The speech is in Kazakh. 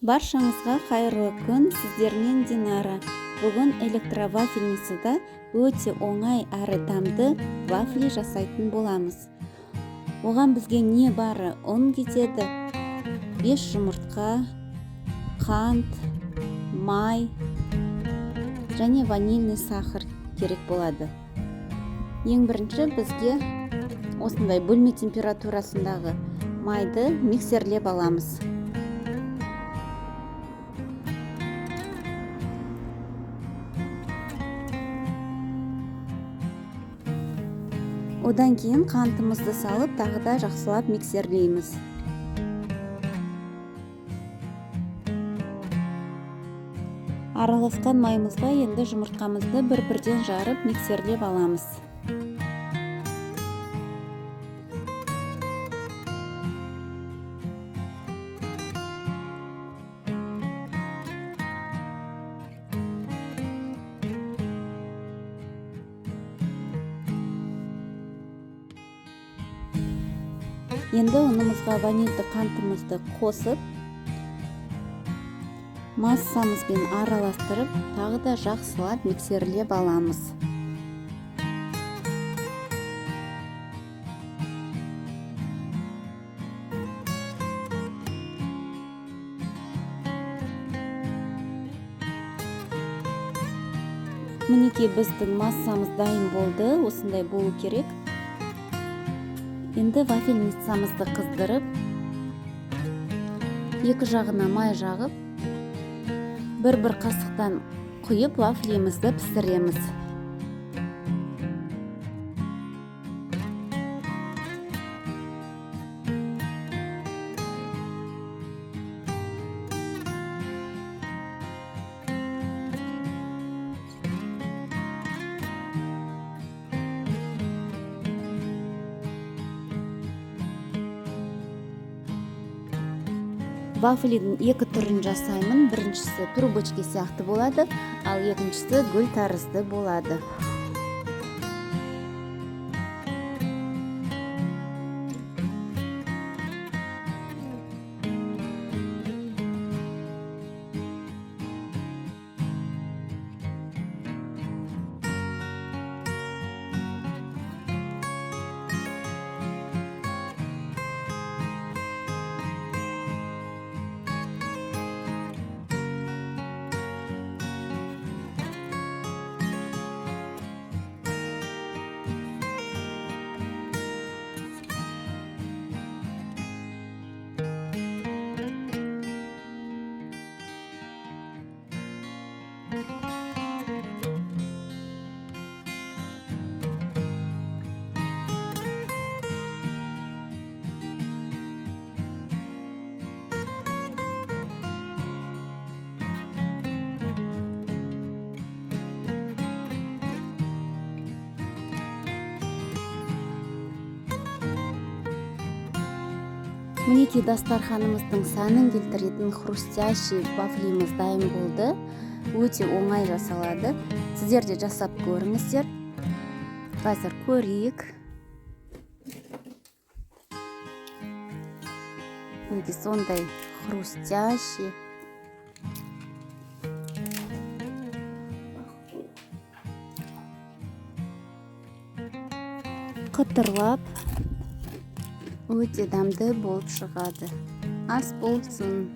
Баршаңызға қайырлы күн, сіздермен Динара. Бүгін электровафельницада өте оңай әрі дәмді вафли жасайтын боламыз. Оған бізге не бары ұн кетеді, 5 жұмыртқа, қант, май және ванильный сахар керек болады. Ең бірінші бізге осындай бөлме температурасындағы майды миксерлеп аламыз. Одан кейін қантымызды салып, тағы да жақсылап миксерлейміз. Араласқан майымызға енді жұмыртқамызды бір-бірден жарып миксерлеп аламыз. Енді ұнымызға ванильді қантымызды қосып, массамызбен араластырып, тағы да жақсылап миксерлеп аламыз. Мінекей, біздің массамыз дайын болды, осындай болу керек. Енді вафельницамызды қыздырып, екі жағына май жағып, бір-бір қасықтан құйып вафлимізді пісіреміз. Вафлидің екі түрін жасаймын. Біріншісі трубочка сияқты болады, ал екіншісі гүл тәрізді болады. Мінекей, дастарханымыздың сәнін келтіретін хрустящий вафлиміз дайын болды. Өте оңай жасалады. Сіздер де жасап көріңіздер. Қазір көрейік. Мінекей, сондай хрустящий. Қытырлап өте дәмді болып шығады. Ас болсын.